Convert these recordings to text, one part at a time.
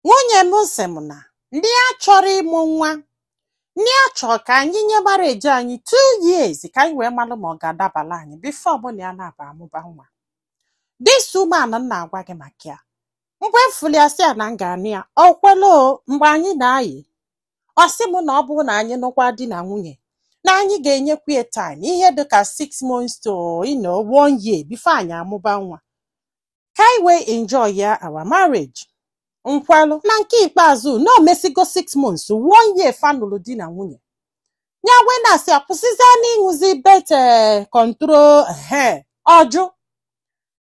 Nwunye m sị m na ndị a chọrọ ịmụ nwa, ndị a chọrọ ka anyị nye marriage anyị 2 years ka anyị wee malụ ma ọ ga-adabala anyị before mụ na ya na-aba amụba nwa. This woman m na-agwa gị maka ya, mgbe m fụrụ ya, sị ya na m ga-anụ ya, ọ kwela o. Mgbe anyị na-ayị, ọ sị m na ọ bụrụ na anyị nụkwa di na nwunye, na anyị ga-enyekwa ya time ihe dịka 6 months to one year before anyị amụba nwa, ka anyị wee enjoy ya our marriage. Nkwalụ na nke ikpeazụ na o mesigo 6 months, one year fanụlụ di na nwunye, ya wee na-asị akwụsịzie n'ịṅụzi birth control. He ọjụ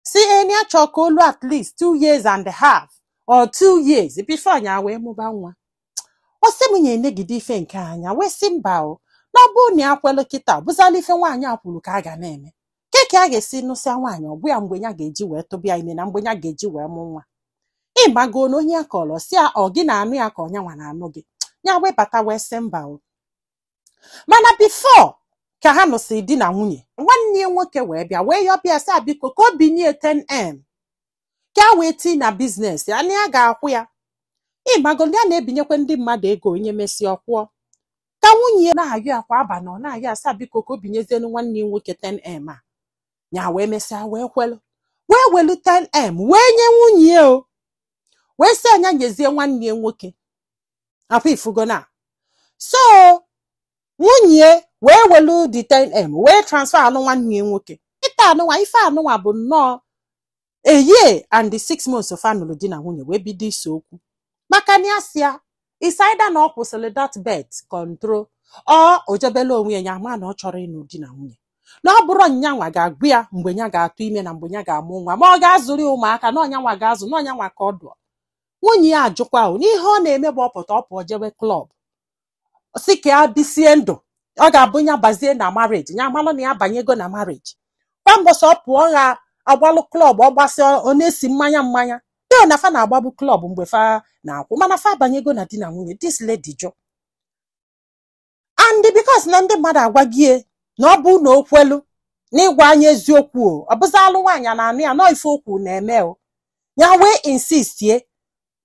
si eni achọ ka olu at least 2 years and a half or 2 years before ya wee mụba nwa. Ọ sị m ya enegide ife nke anya wee sị mba o, na ọ bụrụ na ya kwelụ kịta, bụzala ife nwaanyị a kwuru ka a ga na-eme ke ka a ga-esi nụsịa nwaanyị, ọ bụ ya mgbe ya ga-eji wee tụbịa ime na mgbe ya ga-eji wee mụ nwa. Ịgbago na onye ya kọrọ si ya ọ gị na-anụ ya ka ọnya nwa na-anụ gị, ya webata wee sị mba o. Mana before ka ha nụsị di na nwunye, nwanne ya nwoke wee bịa wee yọbịa sị biko ka o binye 10M ka a wee tii na business ya, na ya ga-akwụ ya. Ịgbago ya na-ebinyekwa ndị mmadụ ego, onye mesịa ọkwụọ. Ka nwunye ya na-ayọ akwa abalị, ọ na-ayọ asa biko ka o binyezienu nwanne ya nwoke 10M a, ya wee mesịa wee kwelu, wee welu 10M wee nye nwunye ya o, wee sị anya nyezie nwanne ya nwoke akwa ifugo na. So nwunye wee welu the 10M wee transfer alụ nwanne ya nwoke. Ịta anụnwa ife anụnwa bụ nnọọ a year and the 6 months of anụrụ di na nwunye wee bido ise okwu, maka na ya si ya is either na ọ kwụsịrị that birth control ọ o jebela onwe ya, ya ama na ọ chọrọ ịnụ di na nwunye, na ọ bụrụ nyanwa ga-agụ ya mgbe ya ga-atụ ime na mgbe ya ga-amụ nwa, ma ọ ga-azụrụ ya ụmụaka, na ọnyanwa ga-azụ, na ọnyanwa ka ọ dụọ. Nwunye ya ajụkwa o n'ihe ọ na-eme bụ ọpụta, ọ pụọ jewe club, si ka ya bisie ndụ ọ ga-abụ ya bazie na marriage, ya amalụ na ya banyego na marriage. Kwa mbọsị ọ pụọ gha agbalụ club, ọ gbasị, ọ na-esi mmanya mmanya deo na fa na-agbagbu club mgbe fa na-akwụ, mana fa abanyego na di na nwunye. This lady jụ, and because na ndị mmadụ agwa gị na ọ bụ na o kwelu n'ịgwa anyị eziokwu o, ọ bụzi alụ nwaanyị na anụ ya nọ ife okwu na-eme o, ya wee insistie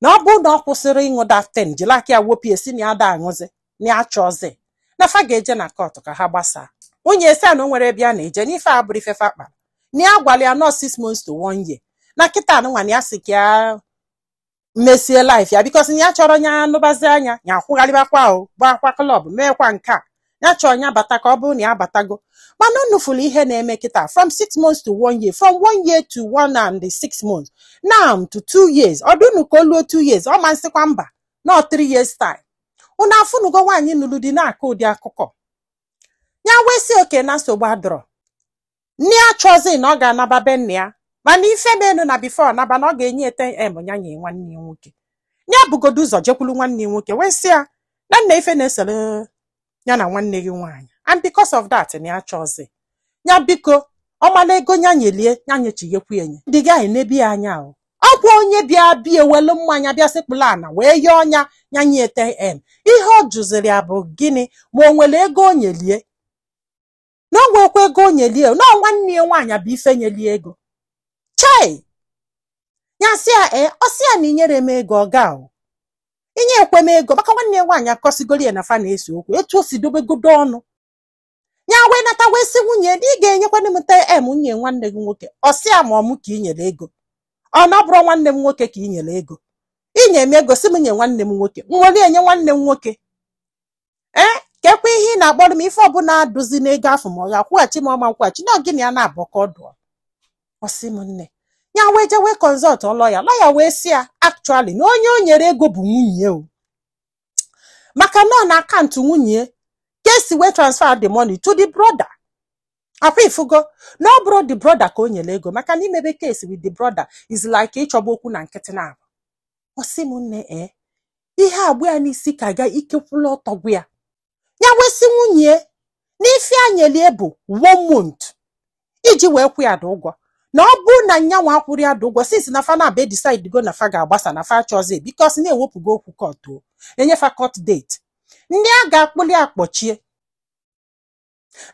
na ọ bụ na ọ kwụsịrị ịṅụ that thing, jiri aka ya wopụ esi na ya da aṅụzi, na ya chọzi na fa ga-eje na court ka ha gbasaa. Nwunye esi a na o nwere ebe a na-eje n'ife a bụrụ ife fa kpara, na ya gwara ya nọ 6 months to one year, na kịta anụnwa na ya si ka ya mesie life ya, because na ya chọrọ ya anụbazi anya ya akwụgharịbakwa o gbakwa club meekwa nke a, ya chọrọ ya bata ka ọ bụrụ na ya batago. Mana unu fụrụ ihe na-eme kịta, from 6 months to one year, from one year to 1 and 6 months, now to 2 years. Ọ dị unu ka o luo 2 years, ọ ma nsịkwa mba nọ 3 years time. Unu afụnugo nwaanyị nụrụ di na-akọ ụdị akụkọ ya, wee sị oke na nsogbu adọrọ, nne ya chọzi na ọ ga-anaba be nna ya. Mana ife menu na before naba na ọ ga-enye ete m ya nye nwanne ya nwoke, ya bugodo ụzọ jekwulu nwanne ya nwoke wee sị ya na nna ife na-esere ya na nwanne gị nwaanyị, and because of that na ya chọzi ya biko ọmala ego ya nyelie ya nyechighekwu ya nye ndị gaghị n'ebi ya anya o. Ọ bụ onye bịa bịa ewelu mmanya bịa sịkpụla ana wee yọọ ọnya ya nye 10M. Ihe ọ jụziri ya bụ gịnị ma o nwere ego o nyelie, na o nwekwa ego o nyelie, na nwanne ya nwaanyị bụ ife nyelie ego chai. Ya sị ya ee, ọ sị ya na inyere m ego, ọ ga o inye ekwe m ego, maka nwanne ya nwaanyị akọsigoro ya na fa na-ese okwu etu o si dobegodo ọnụ ya, wee nata wee sị nwunye na ị ga-enyekwana m 10M nye nwanne gị nwoke. Ọ sị ya ma ọ mụ ka ị nyere ego, ọ na ọ bụrụ nwanne m nwoke ka ị nyere ego, inye m ego si m nye nwanne m nwoke, m were enye nwanne m nwoke. Ee, kekwa ihe ị na-akpọrọ m ife ọbụla adụzi n'ego afọ, ma ọ ga-akwụghachi m, ọma nkwụghachi na gịnị ya na-abụ ka ọ dụọ. Ọ sị m nne, ya wee jee wee consult lawyer. Lawyer wee sị ya actually na onye o nyere ego bụ nwunye o, maka na ọ na account nwunye ka esi wee transfer the money to the brother. Akwa ifugo na ọ bụrụ the brother ka o nyere ego, maka na imebe case with the brother is like ịchọba okwu na nkịtị na abụ. Ọ sị m nne, ee, ihe agbụ ya n'isi ka ga ike kwụla ọtọ gwụ ya. Ya wee sị nwunye n'ife anyelie bụ one month iji wee kwụ ya dị ụgwọ, na ọ bụrụ na nyanwa akwụrụ ya dị ụgwọ, since na fa na-abịa decide go na fa ga-agbasa, na fa achọzi, because na-ewepụgo okwu court o enyefa court date, ndị a ga-akpụli akpọchie.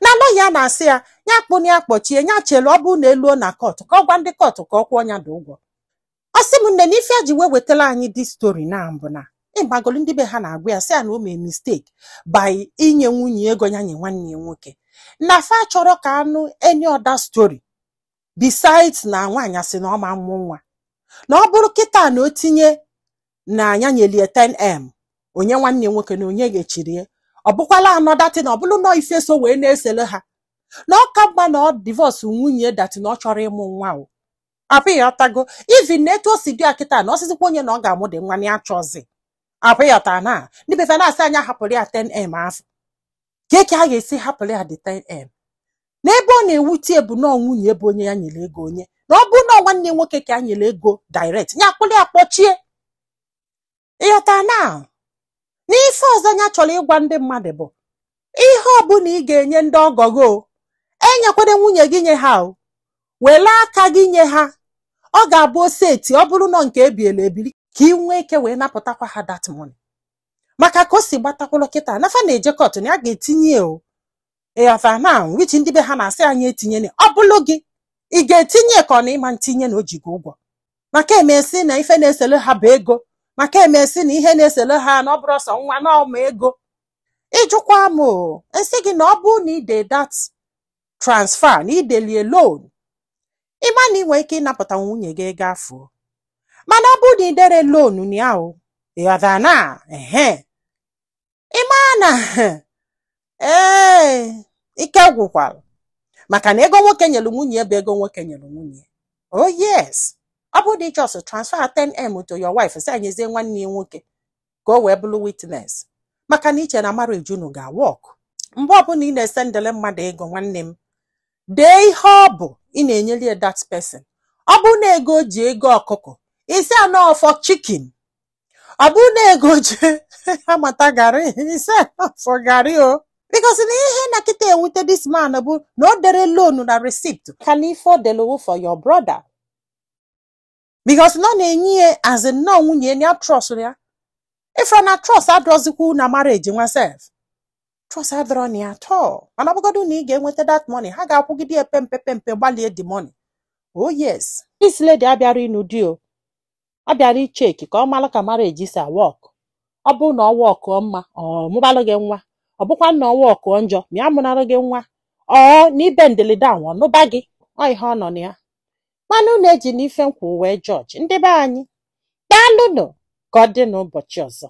Na lawyer na-asị ya ya kpụni akpọchie, ya chelu ọ bụrụ na eluo na court ka ọ gwa ndị court ka ọ kwụọ ya dị ụgwọ. Ọ sị m, nne, na ife a ji wee wetara anyị this story na mbụ na ịgbagolu ndị be ha na-agwa ya, sị ya na o mee mistake by inye nwunye ego ya nye nwanne ya nwoke, na fa chọrọ ka anụ any other story besides na nwaanyị sị na ọ ma mụ nwa, na ọ bụrụ kịta na o tinye na ya nyelie 10M onye nwanne ya nwoke na onye ga-echiri ya, ọ bụkwala another thing. Ọ bụrụ na ife so wee na-esele ha, na ọ ka mma na ọ divorce nwunye that na ọ chọrọ ịmụ nwa. O apụghị ọtago even na etu o si dị ya kịta na ọsịsịkwa onye na ọ ga-amụ dị nwa na ya chọzi apụghị ọta na ndị befe na-asị anya hapụrụ ya 10M afọ ka eke a ga-esi hapụrụ ya dị 10M. N'ebe ọ na-ewute bụ nọọ nwunye bụ onye ya nyere ego onye, na ọ bụ nọọ nwanne nwoke ka ya nyere ego direct, ya akpụrụ ya kpọchie. Ịghọta na n'ife ọzọ ya chọrọ ịgwa ndị mmadụ bụ ihe ọbụla ị ga-enye ndị ọgọ gị, o enyekwere nwunye gị nye ha, o were aka gị nye ha. Ọ ga-abụ oseti ọ bụrụ nọ nke ebiela ebili ka ị nwee ike wee napụtakwa ha that money, maka ka o si gbatakwụlụ kịta nafa na-eje court na ya ga-etinye o. Ịghọta na which ndị be ha na-asị anyị etinye, ọ bụlụ gị, ị ga-etinye ka ọ na ịma ntinye na o ji gị ụgwọ, maka emesi na ife na-esele ha bụ ego, maka emesi na ihe na-esele ha na ọ bụrụ sọ nwa na ọma ego. Ịjụkwa m o, nsị gị na ọ bụrụ na ide that transfer na idelie loan, ịma na ị nwere ike ịnapụta nwunye gị ego afọ. Mana ọ bụrụ na idere loan na ya o, ịghọta na ehe, ịma na ee, ike gwụkwara, maka na ego nwoke nyere nwunye bụ ego nwoke nyere nwunye. Oh yes, ọ bụrụ na ị just transfer 10M to your wife, sị anyezie nwanne ya nwoke ka o wee bụrụ witness, maka na iche na marriage unu ga-work. Mgbe ọbụla ị na-esendele mmadụ ego, nwanne m, dee ihe ọ bụ ị na-enyere ya that person. Ọ bụrụ na ego ji ego ọkụkọ, isi anọ for chicken. Ọ bụrụ na ego ji amata garị, isi anọ for garị o, because na ihe na kịta ewute this man bụ na o dere loan na receipt ka na ife o delewo for your brother, because na ọ na-enye ya as in nnọọ nwunye ya trust ya. Ifra na trust adọzikwu na marriage nwa sef, trust adọrọ na ya atọ. Mana ọ bụgodu na ị ga-enweta that money, ha ga-akwụgide ya pempe pempe gbalie the money. Oh yes, this lady abịara ịnụ di o, ọ bịara icheki ka ọ mara ka marriage si work. Ọ bụrụ na ọ wọkụọ mma, ọ mụbalụ gị nwa. Ọ bụkwa na ọ wọkụọ njọ, ma ya mụnarụ gị nwa, ọ na ibe ndịlị down, ọ nụba gị. Ọ ihe ọ nọ na ya. Mana unu eji n'ife nkwụ wee jọji ndị be anyị. Daalụnụ, ka ọ dị n'ụbọchị ọzọ.